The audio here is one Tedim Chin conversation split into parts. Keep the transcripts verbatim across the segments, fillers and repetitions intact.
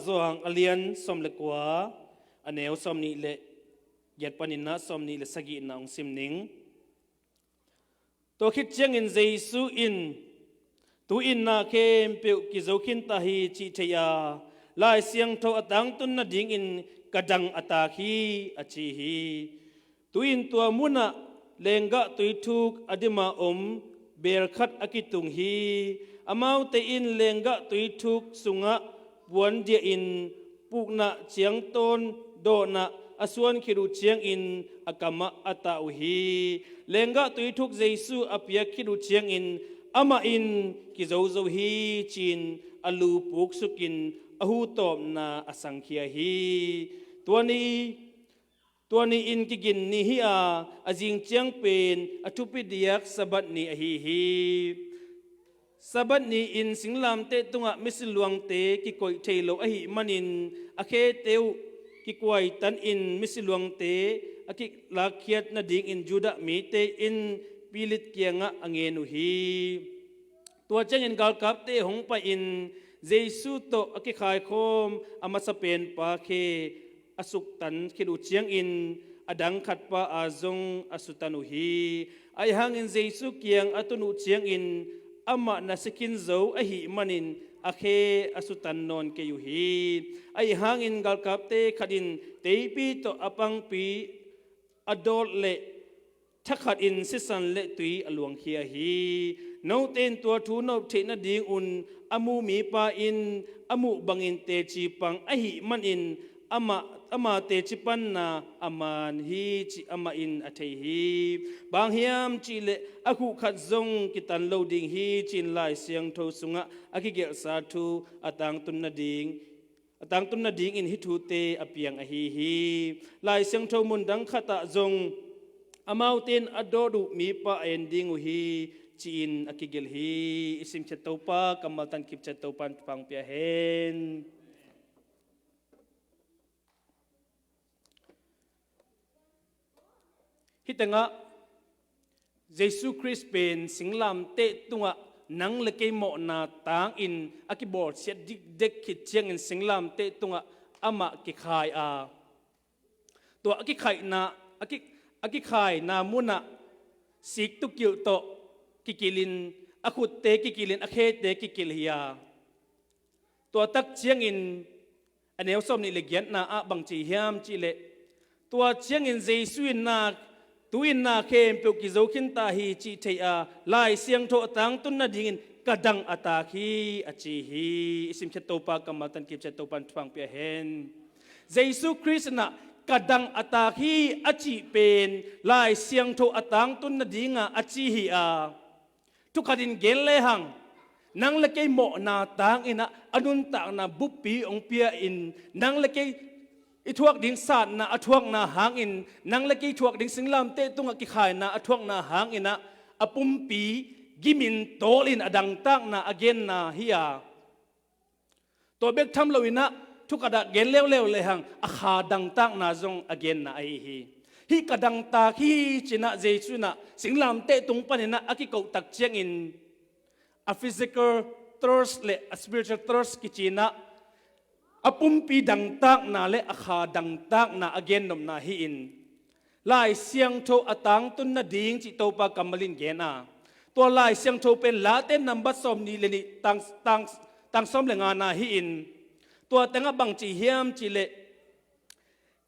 Johan a lian sawm le kua, a neu sawm nih le giat panin ah sawm nih le sagihna hong sim ning. Tua khit ciangin Jesu in, "Tu-in na khempeuh kizo khin ta hi cih thei a, Lai Siangtho a tangtun nadingin ka dang a taak hi," a ci hi. Tu-in tua munah lenggah tuithuk a dima om beel khat a kitung hi. Amaute in lenggah tuithuk sungah puandiahin puknah ciangtawn dawnah a suan khit uh ciangin a kamah a tah uh hi. Lenggah tuithuk Jesu a piak khit uh ciangin amah in, "Kizozo hi," ci-in a lu puksukin a hu tawpna a sangkhia hi. Tua ni Tua ni-in kigin ni hi a, a zing ciang pen a thupi diak Sabbath ni ahi hi. Sabbath ni-in singlamteh tungah misi luangte kikoih thei lo ahih manin a khete uh kikuaitanin misi luangte a kilakkhiat nadingin Judah mite in Pilat kiangah a ngen uh hi. Tua ciangin galkapte hong pai-in Jesu tawh a kikhaikhawm a masa penpa khe a suktan khit uh ciangin a dang khatpa a zong a sutan uh hi. Ahi hangin Jesu kiang a tun uh ciangin amah na si khin zo ahih manin a khe a sutan nawn kei uh hi. Ahi hangin galkapte khat in teipi tawh a pangpi a dawt leh thakhatin sisan le tui a luangkhia hi. Note in tua thu nop theih nadingun a mu mipa in a muh bangin teci pang ahih manin amah, ama teci panna a man hi, cih amah in a thei hi. Bang hiam cihleh a khuh khat zong kitan lo ding hi, ci-in Lai Siangtho sungah a kigelhsa thu a tangtun nading a tangtun nadingin hih thute a piang ahi hi. Lai Siangtho mun dang khatah zong amaute in a dawt uh mipa a en ding uh hi, ci-in a kigelh hi. I simkhiat Topa kammal tan kipciat Topa in thupha pia hen. Hih tengah Jesu Khrist pen singlamteh tungah nang le kei mawhna tangin a kibawlsiat dikdek khit ciangin singlamteh tungah amah kikhai a, tua a kikhaihna, a ki, a kikhaina munah siktukilh tawh kikilhin, a khutte kikilhin, a khete kikilh hi a, tua tak ciangin a neu sawm nih le giatna ah bang ci hiam cihleh, tua ciangin Jesu in na, tu-in na khempeuh kizo khin ta hi cih thei a, Lai Siangtho a tangtun nadingin ka dang a taak hi, a ci hi. I simkhiat Topa kammal tan kipciat Topa in thupha pia hen. Jesu Khrist in ah ka dang a taak hi a cih pen Lai Siangtho a tangtun nadinga a ci hi a, thukhatin gen lehang, nang le kei mawhna tangin ah a nuntakna buppi hong pia-in, nang le kei i thuak ding satna a thuakna hangin, nang le kei thuak ding singlamteh tungah kikhaina a thuakna hangin ah a pumpi gimin tawlin a dangtakna a genna hi a, tua bek tham loin ah thukhat ah gen leuleu lehang a kha dangtakna zong a genna ahi hi. Hih ka dangtak hi ci-in ah Jesu in ah singlamteh tung panin ah a kikoh tak ciangin a physical thirst le a spiritual thirst kici-in ah a pumpi dangtakna le a kha dangtakna a gennopna hi-in, Lai Siangtho a tangtun nading cih Topa kammal in gen a, tua Lai Siangtho pen Late nambat sawm nih le nih tang, tang, tang sawm le ngana hi-in, tua tengah bang ci hiam cihleh,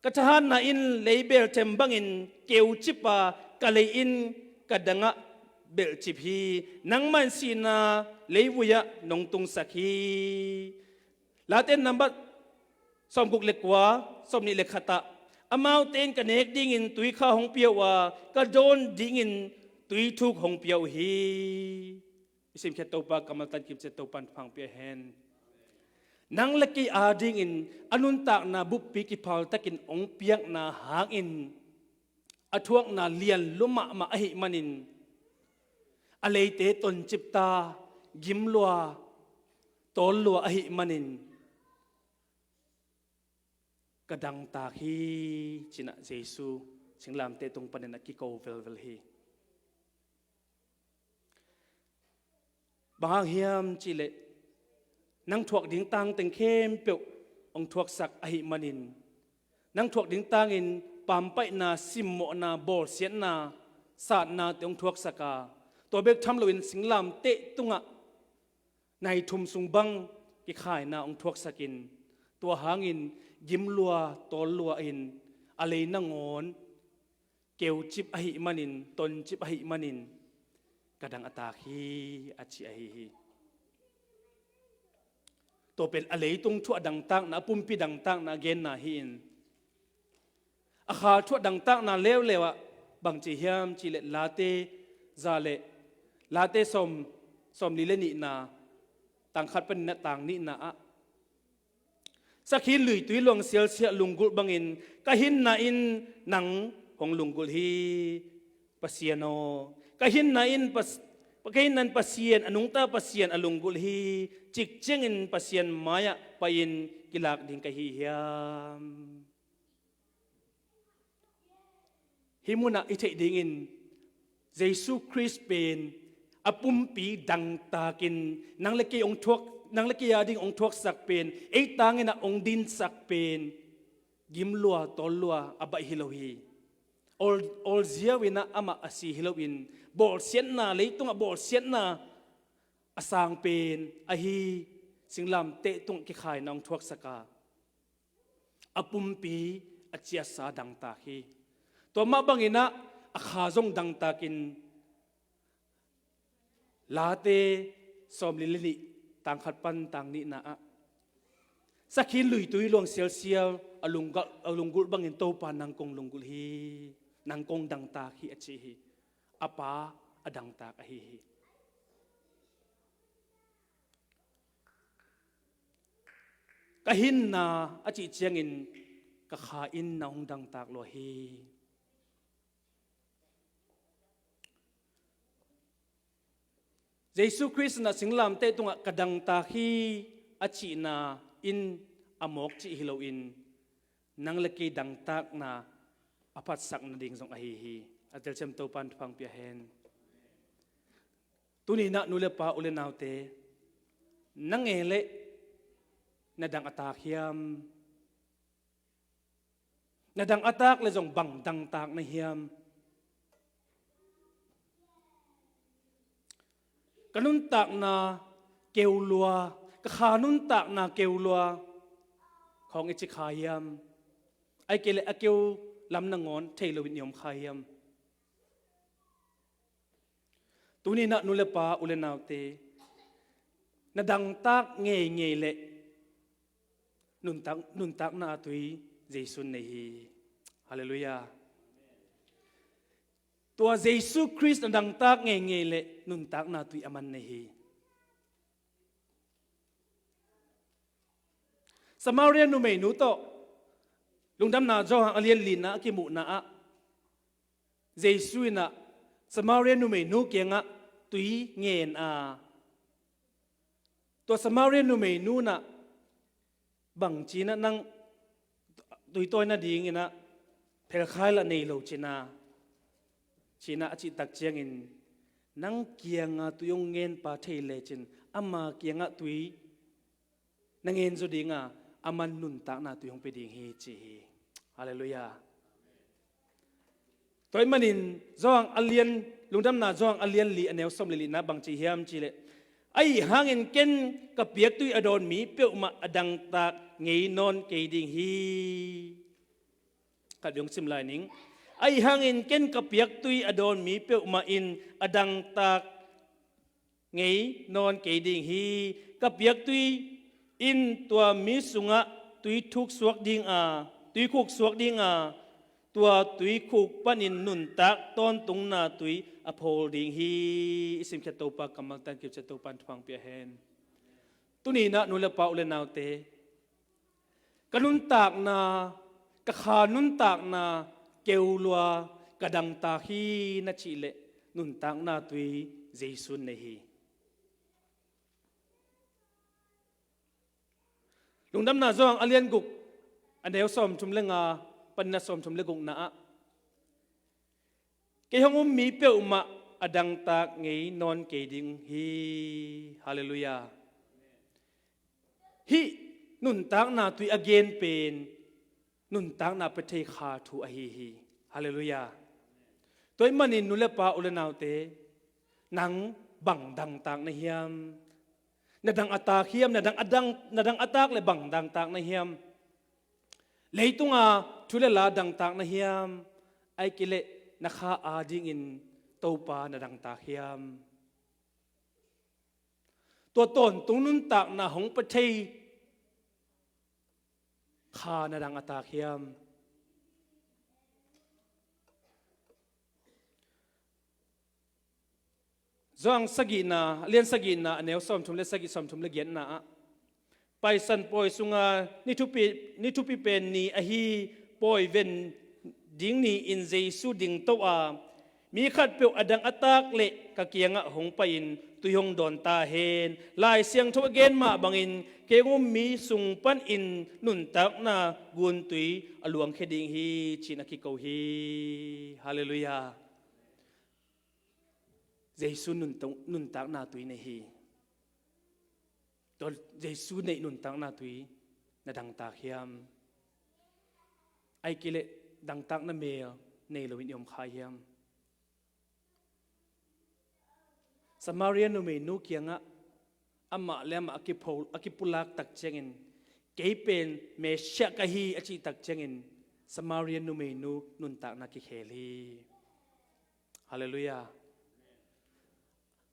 ka thahatna in leibelthem bangin keucip a, ka lei in ka dangah belhcip hi. Nangmah in sihna leivui ah nong tungsak hi. Late nambat sawmguk le kua, sawmnih le khat ah, amaute in ka nek dingin tuikha hong pia uh a, ka dawn dingin tuithuk hong pia uh hi. I simkhiat Topa kammal tan kipciat Topa in thupha pia hen. Nang le kei adingin a nuntakna buppi kiphaltakin hong piakna hangin a thuakna lian lua mahmah ahih manin, a leite toncip ta, gim lua, tawl lua ahih manin, ka dangtak hi ci-in ah Jesu singlamteh tung panin a kiko velvel hi. Bang hang hiam cihleh, nang thuak ding tangteng khempeuh hong thuaksak ahih manin, nang thuak ding tangin pampaihna, simmawhna, bawlsiatna, satnate hong thuaksak a, tua bek tham loin singlamteh tungah nai thum sung bang kikhaina hong thuaksakin, tua hangin gim lua, tawl lua in a lei nangawn keucip ahih manin, toncip ahih manin, ka dang a taak hi, a ci ahi hi. Tua pen a leitung thu a dangtakna, a pumpi dangtakna a genna hi-in, a kha thu a dangtakna leuleu ah bangci hiam cih leh Late za le Late sawm, sawmli le nihna, tang khat panin a tang nihna ah, sakhi luitui luang sialsial a lunggulh bangin ka hinna in nang hong lunggulh hi, Pasian aw. Ka hinna in Pas-, ka hinna in Pasian, a nungta Pasian a lunggulh hi, cik ciangin Pasian mai-ah pai-in kilak ding ka hi hiam? Hih munah i theih dingin Jesu Khrist pen a pumpi dangtakin nang le kei hong thuak, nang le kei a ding hong thuaksak pen, ei tangin a hong dinsak pen gim lua, tawl lua a baih hi lo hi. Awl, awl ziau in ah amah a si hi loin, bawlsiatna, leitungah bawlsiatna a sang pen ahi, singlamteh tungah kikhaina hong thuaksak a, a pumpi a ciatsa dangtak hi. Tua mah bangin ah a kha zong dangtakin, Late sawmli le nih, tang khat pan tang nihna ah, sakhi luitui luang sialsial a lunggulh, a lunggulh bangin Topa nang kong lunggulh hi, nang kong dangtak hi, a ci hi. A Pa a dangtak ahi hi. Ka hinna a cih ciangin ka kha in na hong dangtak lua hi. Jesu Khrist in ah singlamteh tungah ka dangtak hi a cihna in a mawk cih hi loin, nang le kei dangtakna a phatsak nading zong ahi hi. A telsiam Topa in thupha hong pia hen. Tuni in ah nu le pa, u le naute, nang e leh na dang a taak hiam? Na dang a taak leh zong bang dangtak na hiam? Ka nuntakna keu lua, ka kha nuntakna keu lua khawng i ci kha hiam? Ahih kei leh a keu lam nangawn thei loin i om kha hiam? Tuni in ah nu le pa, u le naute, na dangtak ngeingei leh nuntak, nuntakna a tui Jesu in nei hi. Halleluiah. Tua Jesu Khrist na dangtak ngeingei leh nuntakna tui aman nei hi. Samaria numeinu tawh Lungdamna Johan a lian lina a kimuhna ah Jesu in ah Samaria numeinu kiangah tui ngen a, tua Samaria numeinu in ah bangci in ah nang tui tawi nadingin ah phelkhai lah nei lo cin a, ci in ah a cih tak ciangin, nang kianga tui hong ngen pa thei lecin ama kiangah tui na ngen zaw ding a, aman nuntakna tui hong pia ding hi, ci hi. Halleluiah. Tua ahih manin Johan a lian, Lungdamna Johan a lian li a neu sawm le lina bangci hiam cih leh, ahih hangin ken ka piak tui a dawn mi peuhmah a dangtak ngei nawn kei ding hi. Khat vei hong sim lai ning. Ahih hangin ken ka piak tui a dawn mi peuhmah in a dangtak ngei nawn kei ding hi. Ka piak tui in tua mi sungah tui thuk suak ding a, tui khuk suak ding a, tua tui khuk panin nuntak tawntungna tui a phawl ding hi. I simkhiat Topa kammal tangkiu ciat Topa in thupha hong pia hen. Tuni in ah nu le pa, u le naute, ka nuntakna, ka kha nuntakna keu lua, ka dangtak hi na cih leh nuntakna tui Jesu in nei hi. Lungdamna Johan a lian guk a neu sawmthum le nga panin a sawmthum le gukna ah, kei hong um mi peuhmah a dangtak ngei nawn kei ding hi. Halleluiah. Hih nuntakna tui a gen pen nuntakna pia thei kha thu ahi hi. Halleluiah. Tua ahih manin nu le pa, u le naute, nang bang dangtak na hiam? Na dang a tak hiam? Na dang a dang, na dang a tak le bang dangtak na hiam? Leitunga thu le la dangtak na hiam? Ahih kei leh na kha adingin Topa na dangtak hiam? Tua tawntung nuntakna hong pia thei kha na dang a tak hiam? Johan sagihna, a lian sagihna, a neu sawmthum le sagih, sawmthum le giatna ah, Paisan pawi sunga ni thupi, ni thupi pen ni ahi pawi ven ding ni-in Jesu dingto a, mi khatpeuh a dang a tak leh ka kiangah hong pai-in tui hong dawn ta hen. Lai Siangtho a gen mah bangin, kei hong um mi sung panin nuntakna guntui a luangkhia ding hi, ci-in a kiko hi. Halleluiah. Jesu nuntak, nuntakna tui nei hi. Tua Jesu neih nuntakna tui na dangtak hiam? Ahih kei leh dangtakna mel nei loin i om kha hiam? Samaria numeinu kiangah amah le amah a kipho, a kipulak tak ciangin, "Kei pen Messiah ka hi," a cih tak ciangin Samaria numeinu nuntakna kikhel hi. Halleluiah.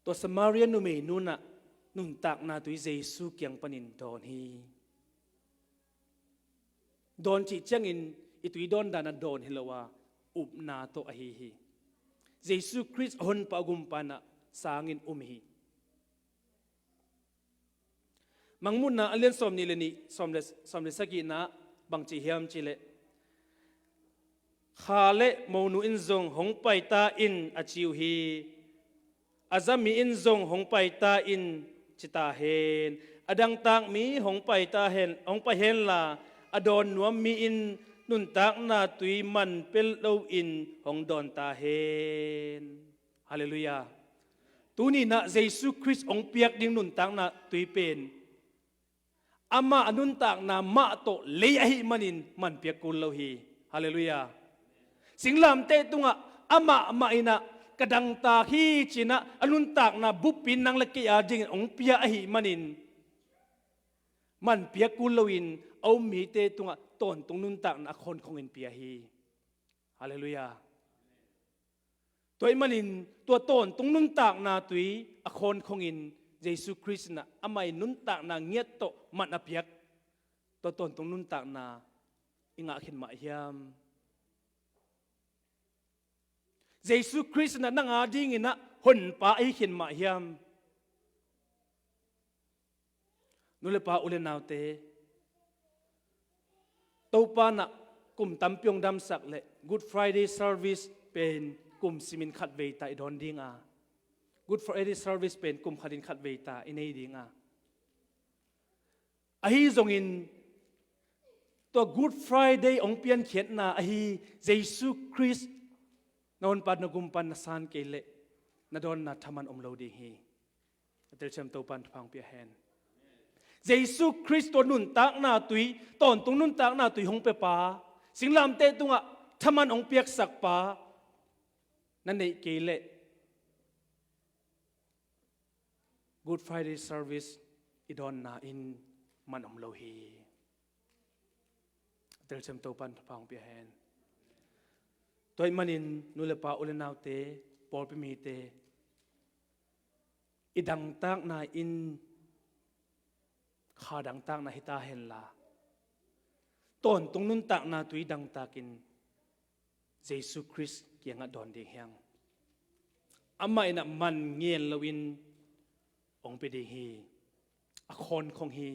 Tua Samaria numeinu in ah nuntakna tui Jesu kiang panin dawn hi. Dawn cih ciangin i tui dawn dan a dawn hi lo a, upna tawh ahi hi. Jesu Khrist a Honpa, a Gumpa in ah sangin um hi. Mangmuhna a lian sawmnih le nih, sawm le, sawm le sagihna bang ci hiam cih leh, "Kha le monu in zong hong pai ta in," a ci uh hi. "A za mi in zong hong pai ta in," ci ta hen. "A dangtak mi hong pai ta hen, hong pai hen la, a dawn nuam mi in nuntakna tui man pia loin hong dawn ta hen." Halleluiah. Tuni in ah Jesu Khrist hong piak ding nuntakna tui pen amah a nuntakna mah tawh lei ahih manin man piak kul lo hi. Halleluiah. Singlamteh tungah amah mah in ah ka dangtak hi ci-in ah a nuntakna buppi in nang le kei adingin hong pia ahih manin man piak kul loin a um mite tungah tawntung nuntakna a khawnkhongin pia hi. Halleluiah. Tua ahih manin tua tawntung nuntakna tui a khawnkhongin Jesu Khrist in ah amah i nuntakna ngiat tawh man a piak tua tawntung nuntakna i ngah khin mah hiam? Jesu Khrist in ah nang adingin ah Honpa ahi khin mah hiam? Nu le pa, u le naute, Topa in ah kum tampi hong damsak leh Good Friday service pen kum simin khatvei ta i dawn ding a, Good Friday service pen kum khatin khatvei ta i nei ding a, ahi zongin tua Good Friday hong piankhiatna ahi Jesu Khrist na Honpa, na Gumpa na san kei leh na dawnna thaman om lo ding hi. A telsiam Topa in thupha hong pia hen. Jesu Khrist tua nuntakna tui, tawntung nuntakna tui hong piapa, singlamteh tungah thaman hong piaksakpa na neih kei leh Good Friday service i dawnna in man om lo hi. A telsiam Topa in thupha hong pia hen. Tua ahih manin nu le pa, u le naute, pawlpi mite, i dangtakna in kha dangtakna hi ta hen la, tawntung nuntakna tui dangtakin Jesu Khrist kiangah dawn ding hi hang. Amah in ah man ngen loin hong pia ding hi. A khawnkhong hi.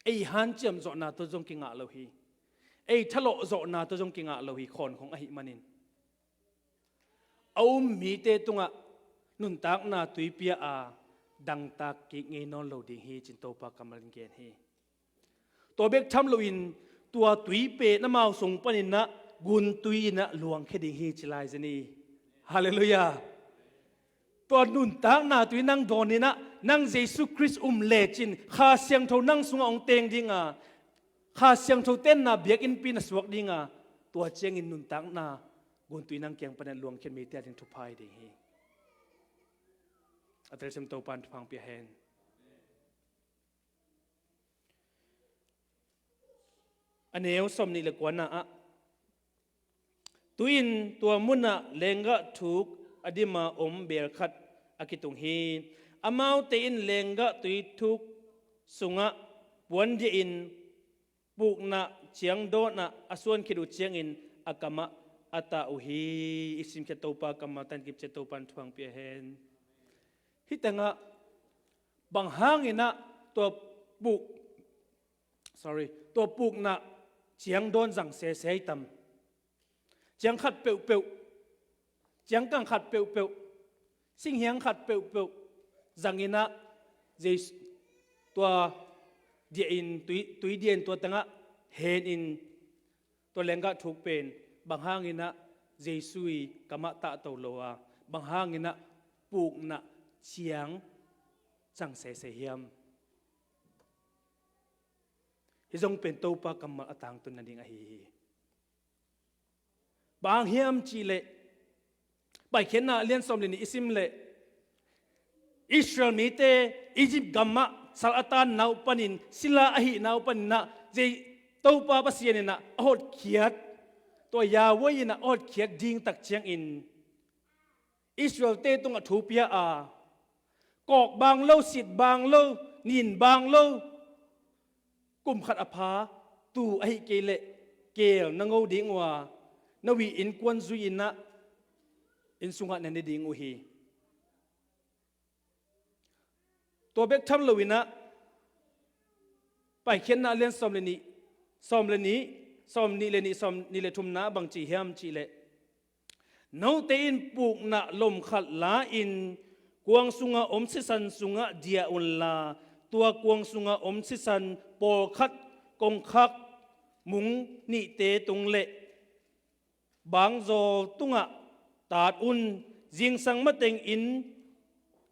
Ei hanciam zawhna tawh zong kingah lo hi. Ei thalawh zawhna tawh zong kingah lo hi, khawnkhong ahih manin. A um mite tungah nuntakna tui pia a dangtak kik ngei nawn lo ding hi, ci-in Topa kammal in gen hi. Tua bek tham loin tua tui pen amau sung panin ah guntui in ah luangkhia ding hi, ci lai zen hi. Halleluiah. Tua nuntakna tui nang dawn in ah, nang Jesu Khrist um lecin Kha Siangtho nang sungah hong teng ding a, Kha Siangtho tenna biakinnpi na suak ding a, tua ciangin nuntakna gun tui nang kiang panin luangkhiat mite a ding thupha hi ding hi. A telsiam Topa'n thupha hong pia hen. A neu sawmnih le kuana ah, tu-in tua munah lenggah thuk a dima om beel khat a kitung hi. Amaute in lenggah tui thuk sungah puandiah in pukna ciang dawnah a suan khit uh ciangin a kamah a tah uh hi. I simkhiat Topa kammal tan kipciat Topa'n thupha hong pia hen. Hih tengah bang hangin ah tua puk, sorry, tua pukna ciang dawn zang sese hi tam? Ciang khat peuhpeuh, ciangkang khat peuhpeuh, singhiang khat peuhpeuh zang in ah, Jesu, tua diah in, tui, tui diah in tua tengah hen in, tua lenggah thuk pen bang hangin ah Jesu i kamah tah to lo a, bang hangin ah pukna ciang zang sese hiam? Hih zong pen Topa kammal a tangtun nading ahi hi. Bang hang hiam cih leh, Paikhiatna a lian sawm le nih i sim leh, Israel mite Egypt gamah sal a tanna uh panin, sila ahihna uh panin ah, Topa Pasian in ah a hotkhiat, tua Yahweh in ah a hotkhiat ding tak ciangin Israel-te tungah thu pia a, kawk bang lo, sit bang lo, nin bang lo, kum khat a pha, tuu ahih kei leh keel na ngo ding uh a, na wi innkuan zui in ah inn sungah na ne ding uh hi. Tua bek tham lo in ah, Paikhiatna a lian sawm le nih, sawm le nih, sawm nih le nih, sawm nih le thumna bang ci hiam cih leh, note in pukna lom khat la-in kuang sunga om sisan sungah diah unla, tua kuang sunga om sisan pawlkhat kongkhak mung nihte tung le bangzawl tungah tat un. Zingsang mateng inn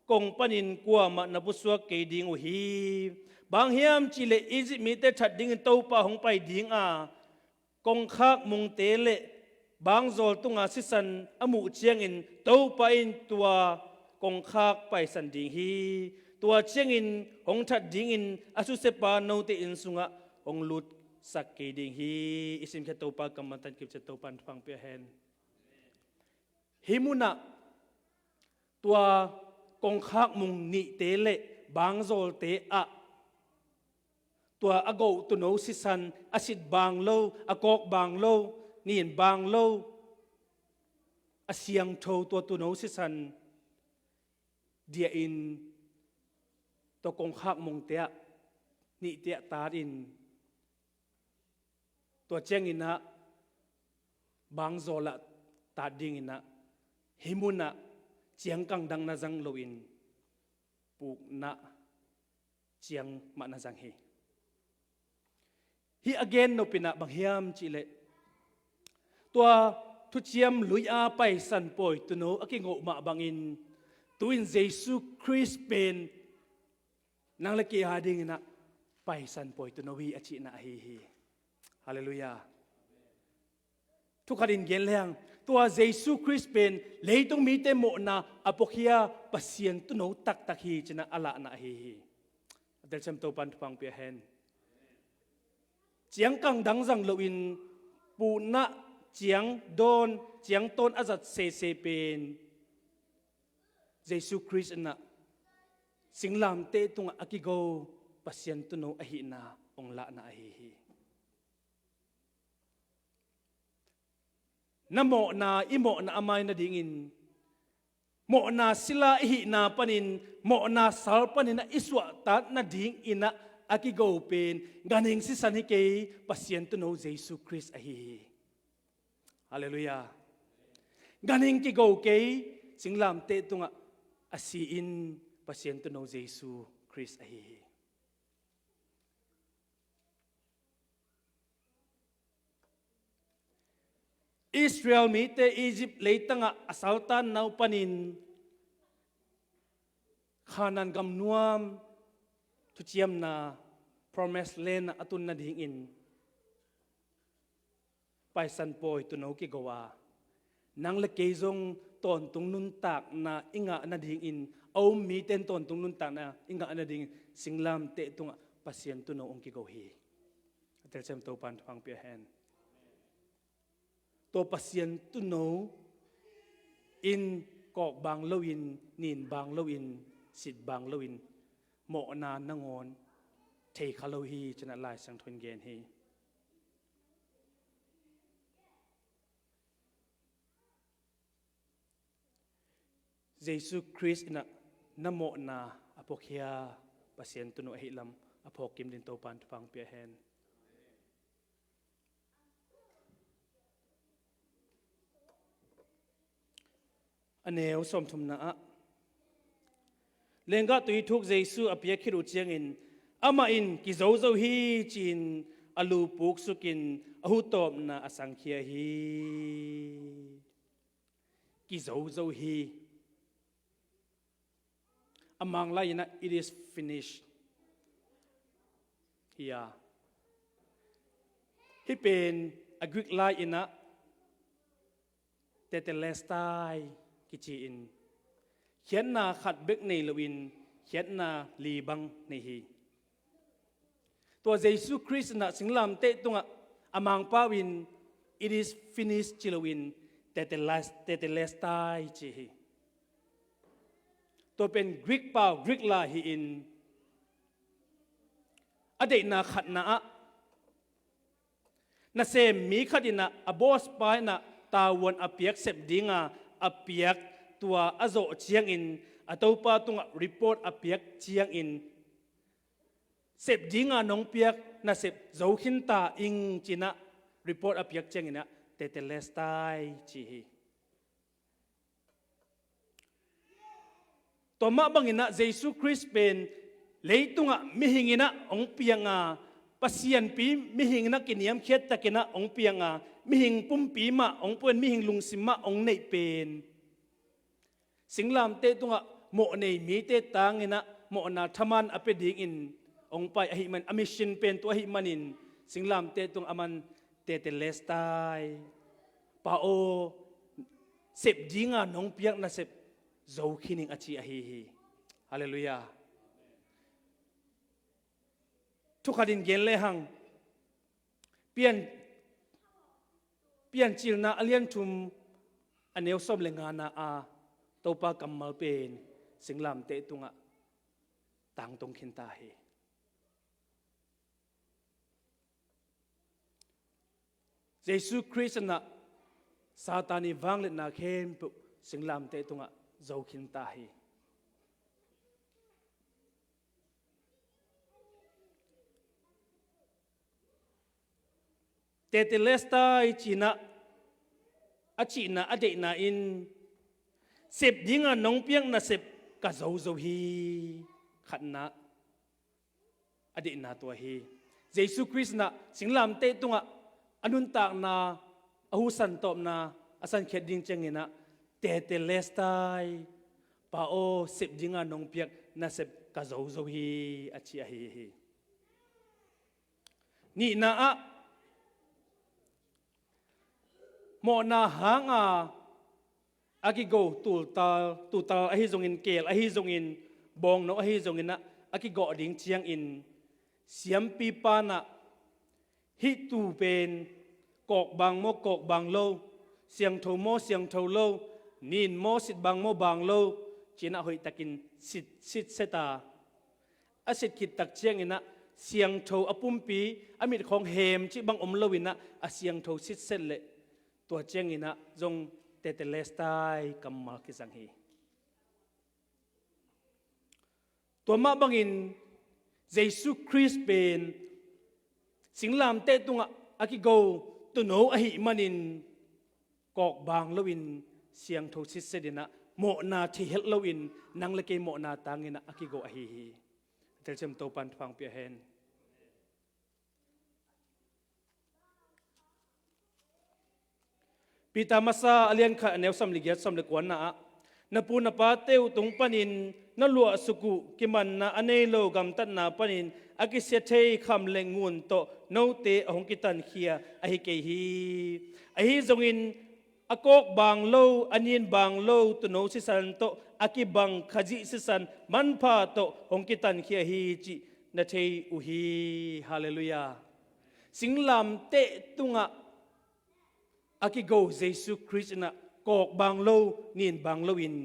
kong panin kuamah na pusuak kei ding uh hi. Bang hiam cih leh Egypt mite that dingin Topa hong pai ding a, kongkhak mungte le bangzawl tunga sisan a muh ciangin Topa in tua kongkhak paisan ding hi. Tua ciangin hong that dingin a susia pa note inn sungah hong lutsak kei ding hi. I simkhiat Topa kammal tan kipciat Topa'n thupha hong pia hen. Hih munah tua kongkhak mung nihte le bangzawlte ah tua a goh tuuno sisan, a sit bang lo, a kawk bang lo, nin bang lo, a siangtho tua tuuno sisan diahin tua kongkhak mungte ah, nihte ah tatin, tua ciangin ah bangzawl ah tat dingin ah, hih munah ciangkang dang na zang loin pukna ciang mah na zang hi. Hih a gen nopna bang hiam cih leh, tua thuciam lui-a paisan pawi tuuno a kingoh mah bangin, tu-in Jesu Khrist pen nang le kei a dingin ah paisan pawi tuuno hi a cihna ahi hi. Halleluiah. Thukhatin gen leng, tua Jesu Khrist pen leitung mite mawhna a puakhia Pasian tuuno taktak hi ci-in ah a lahna ahi hi. A telsiam Topa'n thupha hong pia hen. Ciangkang dang zang loin pukna ciang dawn, ciang tawn a zat sese pen Jesu Khrist in ah singlamteh tungah a kigo Pasian tuuno ahihna hong lahna ahi hi. Na mawhna, i mawhna a mai nadingin, mawhna sila i hihna panin, mawhna sal panin ah i suahtak nadingin ah a kigo pen ganhing sisan hi kei, Pasian tuuno Jesu Khrist ahi hi. Halleluiah. Ganhing kigo kei, singlamteh tungah a si-in Pasian tuuno Jesu Khrist ahi hi. Israel mite Egypt leitangah a saltanna uh panin Kanaan gam nuam thuciamna, promised land ah a tun nadingin Paisan pawi tuuno kigo a, nang le kei zong tawntung nuntakna i ngah nadingin, a um mite in tawntung nuntakna i ngah nadingin singlamteh tungah Pasian tuuno hong kigo hi. A telsiam Topa'n thupha pia hen. Tua Pasian tuuno in kawk bang loin, nin bang loin, sit bang loin, mawhna nangawn thei kha lo hi, ci-in ah Lai Siangtho in gen hi. Jesu Khrist in ah na mawhna a phuakhia Pasian tuuno ahih lam a phawk kim dingin Topa'n thupha pia hen. A neu sawmthumna ah, lenggah tui thuk Jesu a piak khit uh ciangin, amah in kizo zo hi ci-in a lu puksukin a hu tawpna a sangkhia hi. Kizo zo hi. A Mang lai-in ah, "It is finished," hi a, hih pen a Greek lai-in ah, "Tetelestai," kici-in, khiatna khat bek nei loin khiatna li bang nei hi. Tua Jesu Khrist in ah singlamteh tungah a Mangpau in, "It is finished," ci loin, "Teteles-, Tetelestai," ci hi. Tua pen Greek pau, Greek lai hi-in, a deihna khatna ah, nasem mi khat in ah, a boss pa in ah tavuan a piak, sep dinga a piak, tua a zawh ciangin, a topa tungah report a piak ciangin, "Sep dinga nong piak nasep zo khin ta ing," ci-in ah report a piak ciangin ah, "Tetelestai," ci hi. Tua mah bangin ah Jesu Khrist pen leitungah mihing in ah hong piang a, Pasian pi mihing in ah kiniamkhiat takin ah hong piang a, mihing pumpi mah hong pua in, mihing lungsim mah hong neih pen, singlamteh tungah mawh nei mite tangin ah mawhna thaman a pia dingin hong pai ahih man, a mission pen tua ahih manin, singlamteh tungah aman, "Tetelestai, Pa aw, sep dinga nong piak nasep zo khin ing," a ci ahi hi. Halleluiah. Thu khat in gen lehang, Pian, Piancilna a lian thum, a neu sawm le ngana a, Topa kammal pen singlamteh tungah tangtung khin ta hi. Jesu Khrist in ah Satan ii vangliatna khempeuh singlamteh tungah zo khin ta hi. Tetelestai ci-in ah a cihna, a deihna in, "Sep dinga nong piak nasep ka zo zo hi," khatna, a deihna tua hi. Jesu Khrist in ah singlamteh tungah a nuntakna, a hu santawpna a sankhiat ding ciangin ah, "Tetelestai, Pa aw, sep dinga nong piak nasep ka zo zo hi," a ci ahi hi. Nihna ah, mawhna hanga a kigo, tultal, tultal ahi zongin, keel ahi zongin, bawngno ahi zongin ah a kigawh ding ciangin, siampipa in ah, "Hih tuu pen kawk bang maw, kawk bang lo, siangtho maw, siangtho lo, nin maw, sit bang maw, bang lo," ci-in ah hoihtakin sit, sit set a, a sit khit tak ciangin ah, siangtho a pumpi, a mit khawng hem cih bang om loin ah, a siangtho sit set leh, tua ciangin ah zong Tetelestai kammal kizang hi. Tua mah bangin Jesu Khrist pen singlamteh tungah a kigo tuuno ahih manin, kawk bang loin, siangtho sit set in ah, mawhna thei het loin, nang le kei mawhna tangin ah a kigo ahi hi. Telsiam Topa'n thupha pia hen. Peter masa a lian khat, a neu sawm le giat, sawm le kuana ah, "Na pu na pate uh tung panin na luahsuk uh kimanna a nei lo gamtatna panin a kisia thei kham le ngun tawh note a hong kitankhia ahi kei hi. Ahi zongin a kawk bang lo, a nin bang lo tuuno sisan tawh a kibang Khazih sisan manpha tawh hong kitankhia hi cih na thei uh hi. Halleluiah. Singlamteh tungah a kigo Jesu Khrist in ah kawk bang lo, nin bang loin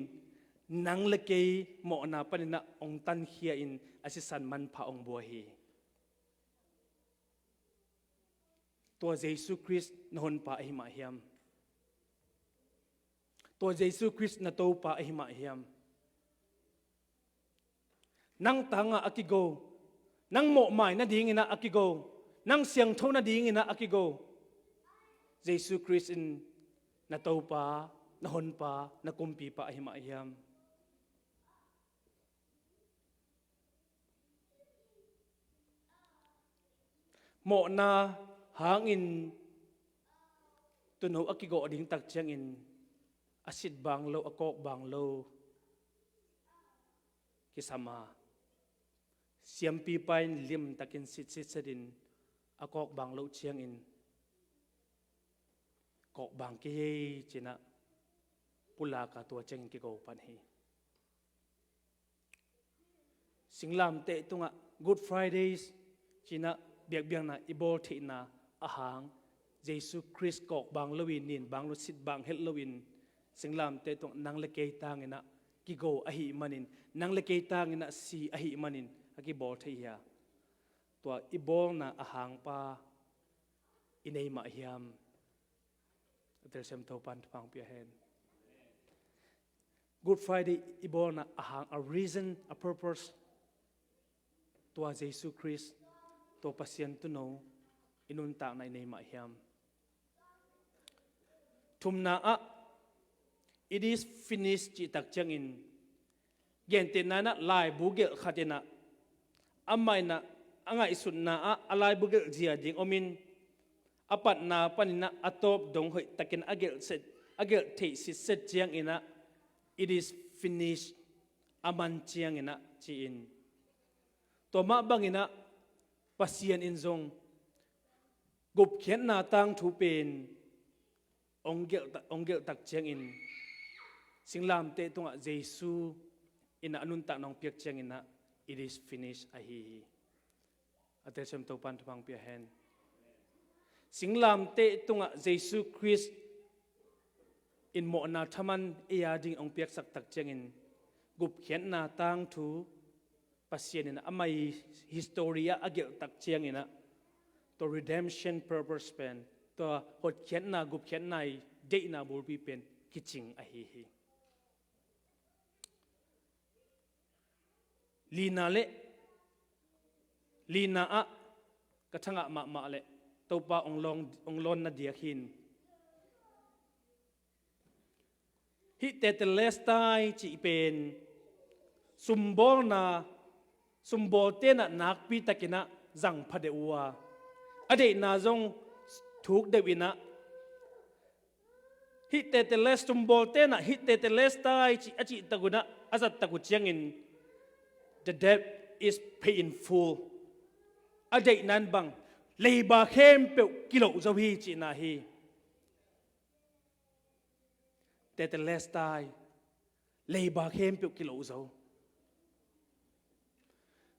nang le kei mawhna panin ah hong tankhia in a sisan manpha hong bua hi. Tua Jesu Khrist na honpa ahi mah hiam? Tua Jesu Khrist na Topa ahi mah hiam? Nang tangah a kigo, nang mawhmai nadingin ah a kigo, nang siangtho nadingin ah a kigo Jesu Khrist in na Topa, na honpa, na kumpipa ahi mah hiam? Mawhna hangin tuuno a kigawh ding tak ciangin a sit bang lo, a kawk bang lo kisam a, siampipa in limtakin sit sit setin a kawk bang loh ciangin kawk bang kei hi ci-in ah pulak a tua ciangin kigo pan hi. Singlamteh tungah Good Fridays ci-in ah biakbiakna i bawl theihna a hang, Jesu Khrist kawk bang loin, nin bang lo, sit bang het loin singlamteh tungah nang le kei tangin ah kigo ahih manin, nang le kei tangin ah si ahih manin a kibawl thei hi a, tua i bawlna a hangpa i nei mah hiam? A telsiam Topan thupha pia hen. Good Friday i bawlna a hang, a reason, a purpose, tua Jesu Khrist, tua Pasian tuuno i nuntakna i nei mah hiam? Thumna ah, "It is finished," cih tak ciangin, gentehna in ah laibu gelh khat in ah, amah in ah a ngaihsutna ah a laibu gelh zia ding om in, a patna panin ah a tawp dong hoihtakin a gelh set, a gelh theih sitset ciangin ah, "It is finished," a man ciangin ah ci-in, tua mah bangin ah Pasian in zong gupkhiatna tangthu pen hong gelh ta-, hong gelh tak ciangin, singlamteh tungah Jesu in ah a nuntakna hong piak ciangin ah, "It is finished," ahi hi. A telsiam Topan thupha pia hen. Singlamteh tungah Jesu Khrist in mawhna thaman ei a ding hong piaksak tak ciangin, gupkhiatna tangthu Pasian in ah amah i history ah a gelh tak ciangin ah, tua redemption purpose pen, tua hotkhiatna, gupkhiatna i deihna bulpi pen kicing ahi hi. Lina le, lina ah ka thangah mahmah le Topa hong lawn, hong lawnna diak hi. Hih Tetelestai cih pen sumbawlna, sumbawlte in ah nakpi takin ah zang pha deuh uh a, a deihna zong thuk deuh in ah, hih Teteles, sumbawlte in ah hih Tetelestai cih a cih tak un ah, a zat tak uh ciangin, "The debt is paid in full." A deihna in bang, leiba khempeuh kiloh zo hi cihna hi. Tetelestai, leiba khempeuh kiloh zo.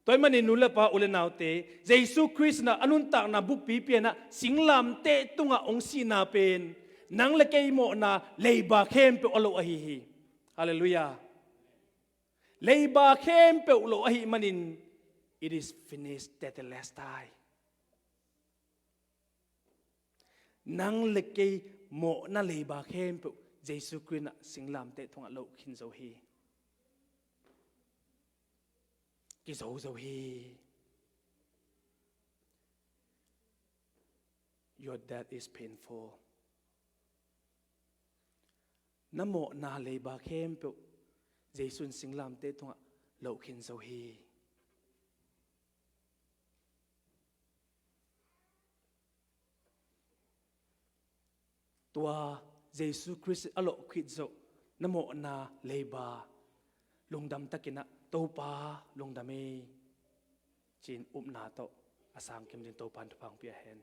Tua ahih manin nu le pa, u le naute, Jesu Khrist in ah a nuntakna bukpi pia in ah singlamteh tungah hong sihna pen nang le kei mawhna leiba khempeuh a loh ahi hi. Halleluiah. Leiba khempeuh loh ahih manin, "It is finished," Tetelestai. Nang le kei mawhna leiba khempeuh Jesu Khrist in ah singlamteh tungah loh khin zo hi. Kizo zo hi. Your debt is paid in full. Na mawhna leiba khempeuh Jesu in singlamteh tungah loh khin zo hi. Tua Jesu Khrist a loh khit zawh na mawhna leiba lungdam takin ah Topa lungdam hi, ci-in upna tawh a sangkim ding Topa in thupha hong pia hen.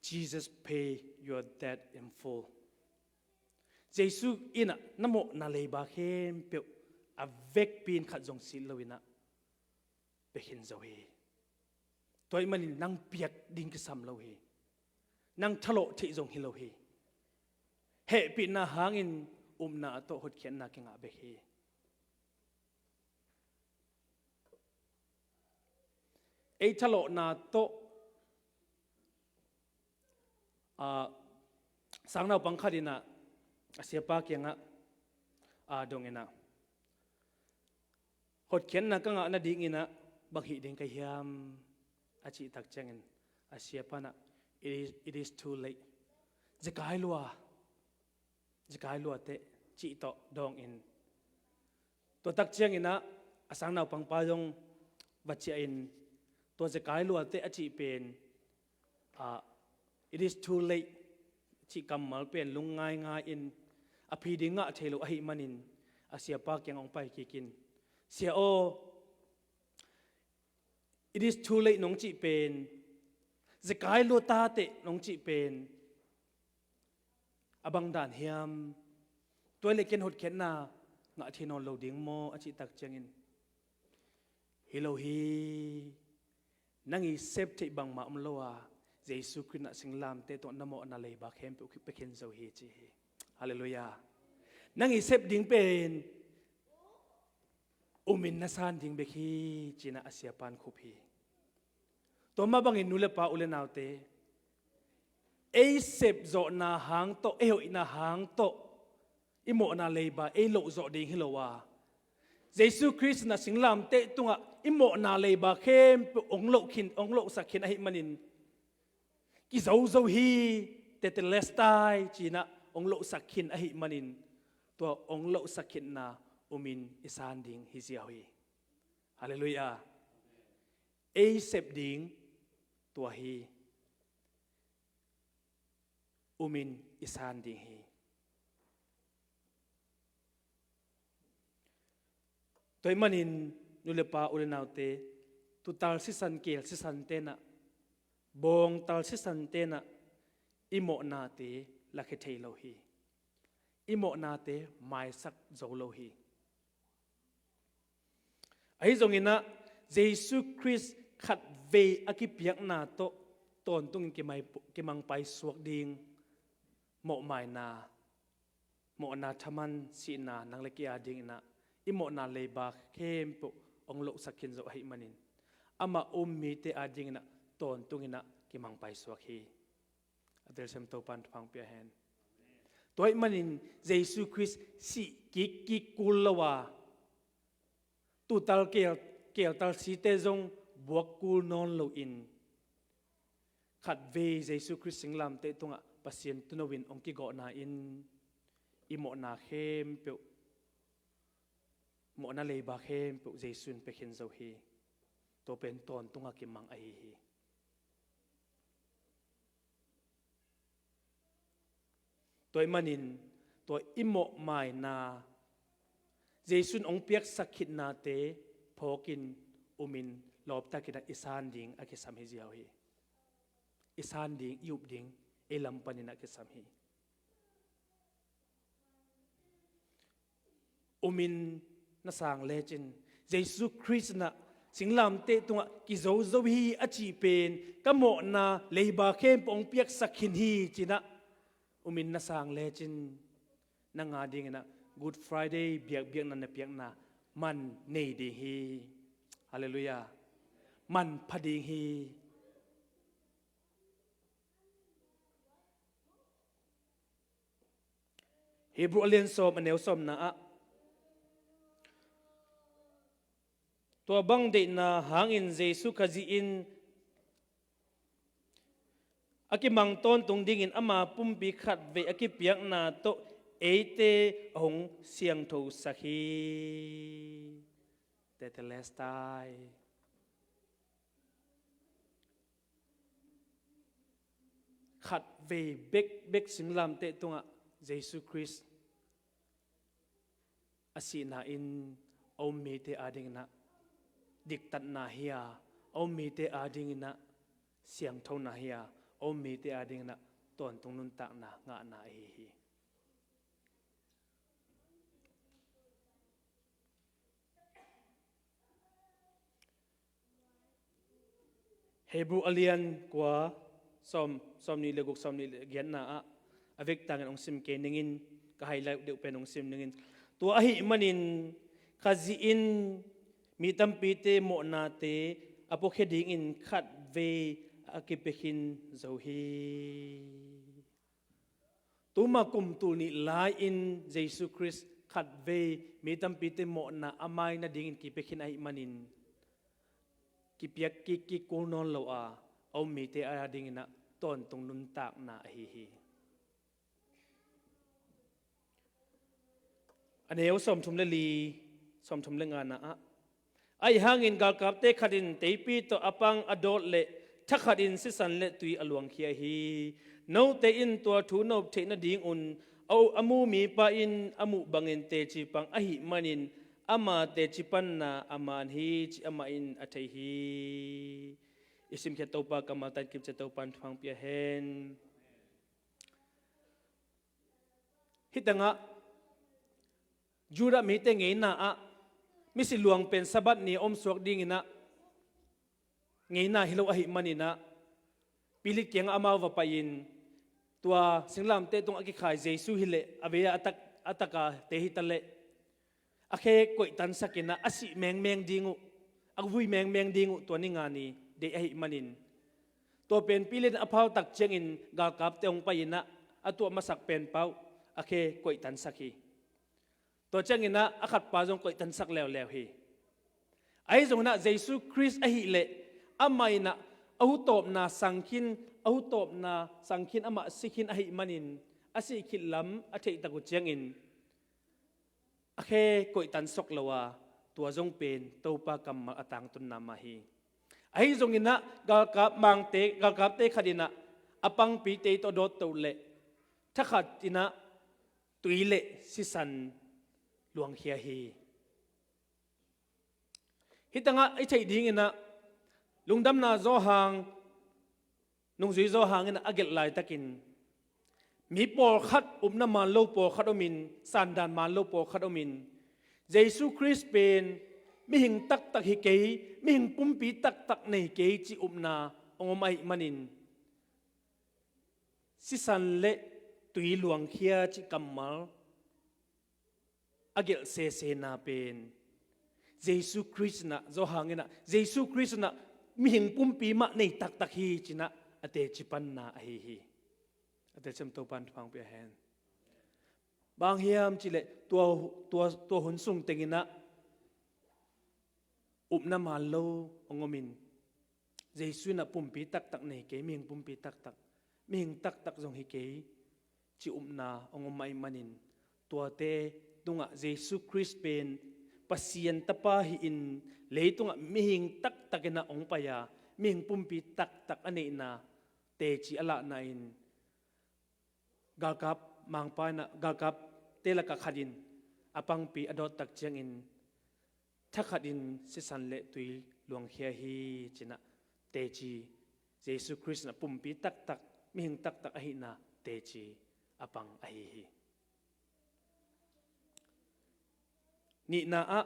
Jesus pay your debt in full. Jesu in ah na mawhna leiba khempeuh a vekpi in khat zong sit lo in ah pia khin zo hi. Tua ahih manin nang piak ding kisam lo hi. Nang thalawh theih zong hi lo hi. Hehpihna hangin upna tawh hotkhiatna kingah bek hi. Ei thalawhna tawh, ah, sangnaupang khat in ah a siapa kiangah, ah, dong in ah, hotkhiatna ka ngah nadingin ah bang hih ding ka hiam, a cih tak ciangin a siapa in ah, "It is, it is too late. Zekai lua, zekai lua teh," cih tawh dawng in, tua tak ciangin ah a sangnaupangpa zong va ciah in, tua zekai lua teh a cih pen, ah, "It is too late," cih kammal pen lungngai ngai in a phi ding ngah thei lo ahih manin a siapa kiang hong pai kik in, "Sia aw, it is too late nong cih pen, zekai lua ta teh nong cih pen a bang dan hiam? Tua leh ken hotkhiatna ngah thei nawn lo ding maw?" a cih tak ciangin, "Hi lo hi. Nang i sep theih bangmah om lo a, Jesu Khrist in ah singlamteh tungah na mawhna leiba khempeuh pia khin zo hi," ci hi. Halleluiah. Nang i sep ding pen um in na san ding bek hi, ci-in ah a siapa in khup hi. Tua mah bangin nu le pa, u le naute, ei sepzawhna hang tawh, ei hoihna hang tawh i mawhna leiba ei lohzawh ding hi lo a, Jesu Khrist in ah singlamteh tungah i mawhna leiba khempeuh hong loh khin, hong lohsak khin ahih manin, "Kizo zo hi, tetelestai," ci-in ah hong lohsak khin ahih manin, tua hong lohsak khinna um in i san ding hi ziau hi. Halleluiah. Ei sep ding tua hi. Um in i san ding hi. Tua ahih manin nu le pa, u le naute, tuutal sisan, keel sisan ten ah, bawngtal sisan ten ah i mawhnate lakhia thei lo hi. I mawhnate maisak zo lo hi. Ahi zongin ah Jesu Khrist khatvei a kipiakna tawh tawntungin kimai-, kimangpai suak ding mawhmaina, mawhna thaman sihna nang le kei a dingin ah i mawhna leiba khempeuh hong lohsak khin zo ahih manin, amah um mite a dingin ah tawntungin ah kimangpai suak hi. A telsiam Topa in thupha hong pia hen. Tua ahih manin Jesu Khrist sih kikkik kul lo a, tuutal keel, keeltal site zong buak kul nawn loin, khatvei Jesu Khrist singlamteh tungah Pasian tuuno in hong kigawhna in i mawhna khempeuh, mawhna leiba khempeuh Jesu in pia khin zo hi. Tua pen tawntung a kimang ahi hi. Tua ahih manin tua i mawhmaina, Jesu in hong piaksak khitnate phawkin, umin, lawptakin ah i san ding a kisam hi ziau hi. I san ding, i up ding ei lam panin ah kisam hi. Umin na sang lecin, Jesu Khrist in ah singlamteh tungah kizo zo hi a cih pen ka mawhna leiba khempeuh hong piaksak khin hi ci-in ah umin na sang lecin, nang a dingin ah Good Friday biakbiakna na piakna man nei ding hi. Halleluiah. Man pha ding hi. Hebrew a lian sawm, a neu sawmna ah, tua bang deihna hangin Jesu Khazih in a kimang tawntung dingin ama pumpi khatvei a kipiakna tawh eite a hong siangthosak hi. Tetelestai. Khatvei bekbek singlamteh tungah Jesu Khrist a sihna in a um mite adingin ah diktatna hi a, a um mite adingin ah siangthona hi a, a um mite adingin ah tawntung nuntakna ngahna ahi hi. Hebrew a lian kua, sawm, sawmnih le guk, sawmnih le giatna ah a vekpi tangin hong sim kei ning in, ka highlight deuh pen hong sim ning in. Tua ahih manin Khazih in mi tampite mawhnate a puakhia dingin khatvei a kipia khin zo hi. Tuma kum tul nih lai-in Jesu Khrist khatvei mi tampite mawhna a mai nadingin kipia khin ahih manin, kipiak kik kik kul nawn lo a, a um mite adingin ah tawntung nuntakna ahi hi. A neu sawmthum le li, sawmthum le ngana ah, ahi hangin galkapte khat in teipi tawh a pang a dawt leh thakhat in sisan le tui a luangkhia hi. Note in tua thu nop theih nadingun a, a mu mipa in a muh bangin teci pang ahih manin ama teci panna a man hi, ci amah in a thei hi. I simkhiat Topa kammal tawh kipcia Topa in thupha pia hen. Hih tengah Judah mite ngeina ah misi luang pen Sabbath ni a omsuak dingin ah ngeina hi lo ahih manin ah Pilat kiangah amau va pai-in, tua singlamteh tungah a kikhai Jesu hi leh a vei-a a tak, a taka tei hi ta leh a khe koihtansak in ah a sih mengmeng ding uh, a vui mengmeng ding uh tua ni nga ni deih ahih manin, tua pen Pilat in a phau tak ciangin galkapte hong pai-in ah a tuah masak penpa uh a khe koihtansak hi. Tua ciangin ah a khatpa zong koihtansak leuleu hi. Ahi zongin ah Jesu Khrist ahih leh amah in ah a hutawpna sang khin, a hutawpna sang khin, amah si khin ahih manin a sih khit lam a theih tak uh ciangin a khe koihtansak lo a, tua zong pen Topa kammal a tangtunna mah hi. Ahi zongin ah galkap mangte, galkapte khat in ah a pangpi tei tawh dawt to leh thakhat in ah tui le sisan luangkhia hi. Hih tengah i theih dingin ah Lungdamna Johan, nungzui Johan in ah a gelh laitakin mi pawlkhat, upna man lo pawlkhat omin, sandan man lo pawlkhat omin, Jesu Khrist pen mihing taktak hi kei, mihing pumpi taktak nei kei cih upna hong om ahih manin, sisan le tui luangkhia cih kammal a gelh sesena pen Jesu Khrist in ah, Johan in ah Jesu Khrist in ah mihing pumpi mah nei taktak hi ci-in ah a teci panna ahi hi. A telsiam Topa in thupha pia hen. Bang hiam cih leh tua, tua, tua hun sung tengin ah upna man lo hong omin, Jesu in ah pumpi taktak nei kei, mihing pumpi taktak, mihing taktak zong hi kei cih upna hong om ahih manin, tuate tungah Jesu Khrist pen Pasian Tapa hi-in, leitungah mihing taktak in ah hong pai a, mihing pumpi taktak a neihna teci a lahna in, galkap mangpa in ah galkapte lakah khat in a pangpi a dawt tak ciangin, thakhat in sisan le tui luangkhia hi ci-in ah teci, Jesu Khrist in ah pumpi taktak, mihing taktak ahihna teci a pang ahi hi. Nihna ah,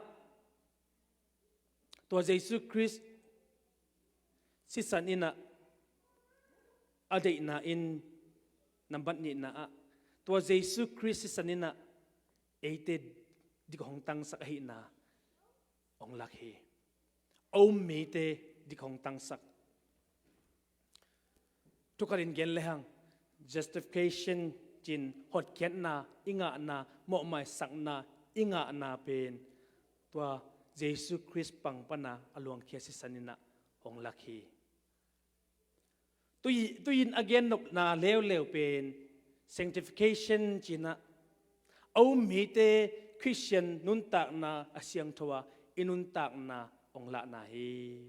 tua Jesu Khrist sisan in ah a deihna in, nambat nihna ah, tua Jesu Khrist sisan in ah eite dik hong tangsak ahihna hong lak hi. A um mite dik hong tangsak. Thukhatin gen lehang, justification ci-in hotkhiatna i ngahna, mawhmaisakna i ngahna pen tua Jesu Khrist pang pana a luangkhia sisan in ah hong lak hi. Tui, tui-in a gen nopna leuleu pen sanctification ci-in ah, a um mite Khristian nuntakna a siangtho a, i nuntakna hong lahna hi.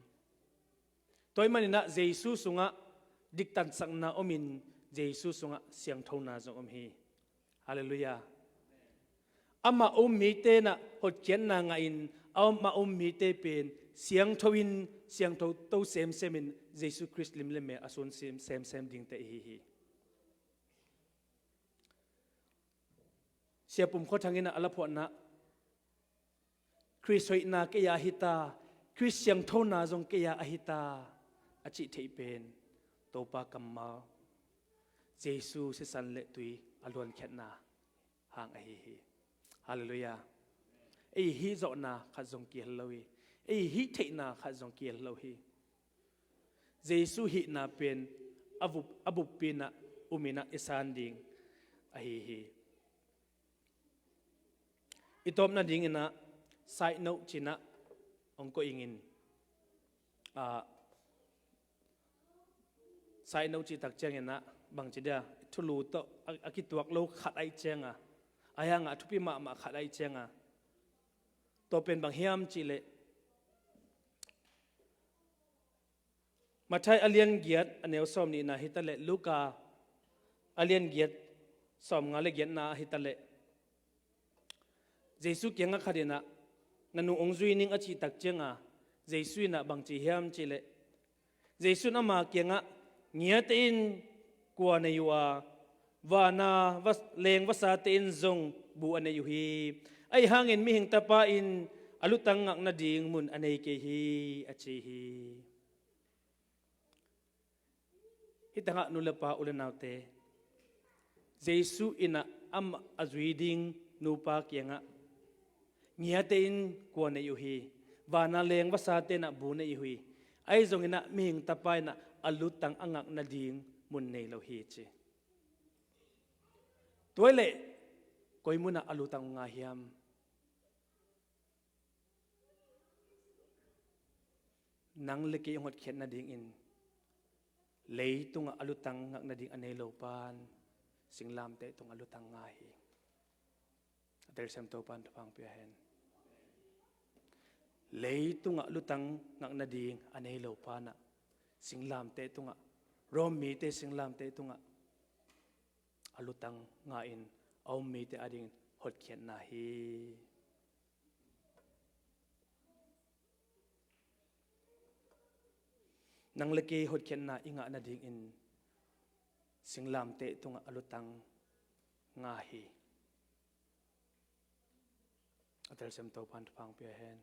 Tua ahih manin ah Jesu sungah diktansakna omin, Jesu sungah siangthona zong om hi. Halleluiah. Amah a um mite in ah hotkhiatna ngahin, amah a um mite pen siangtho in, siangtho to semsem in Jesu Khrist lim le mel a sun sem, semsem dingte ihi hi. Sia Pum Khua Thang in ah a laphuahna, Khrist hoihna kei a hi ta, Khrist siangthona zong kei a hi ta, a cih theih pen Topa kammal, Jesu sisan le tui a luankhiatna hang ahi hi. Halleluiah. Ei hih zawhna khat zong kihel lo hi. Ei hih theihna khat zong kihel lo hi. Jesu hihna pen a bup, a buppi in ah, um in ah i san ding ahi hi. I tawpna dingin ah side note ci-in ah hong koih ing in, ah, side note cih tak ciangin ah bangci dia, thulu tawh a, a kituak lo khat ahih ciangin, a hang a thupi mahmah khat ahih ciangin, tua pen bang hiam cih leh Matthai a lian giat a neu sawm nihna hi ta leh, Luka a lian giat sawm nga le giatna hi ta leh, Jesu kiangah khat in ah, "Na nu hong zui ning," a cih tak ciangin Jesu in ah bangci hiam cih leh, Jesu in ama kiangah, "Ngiate in kua nei uh a, vana va, leng vasate in zong bu a nei uh hi. Ahih hangin Mihing Tapa in a lutang ngak nading mun a nei kei hi," a ci hi. Hih tangah nu le pa, u le naute, Jesu in ah amah a zui ding nupa kiangah, "Ngiate in kua nei uh hi, vana leng vasate in ah bu nei uh hi. Ahi zongin ah Mihing Tapa in ah a lutang a ngak nading mun nei lo hi," ci. Tua leh koi munah a lutang nga hiam? Nang le kei hong hotkhiat nadingin leitungah a lutang ngak nading a nei lo pan singlamteh tungah lutang nga hi. A telsiam Topan thupha pia hen. Leitungah lutang ngak nading a nei lo pan ah singlamteh tungah, Rom mite singlamteh tungah a lutang nga in a um mite adingin hotkhiatna hi. Nang le kei hotkhiatna i ngah nadingin singlamteh tungah a lutang nga hi. A telsiam Topan thupha pia hen.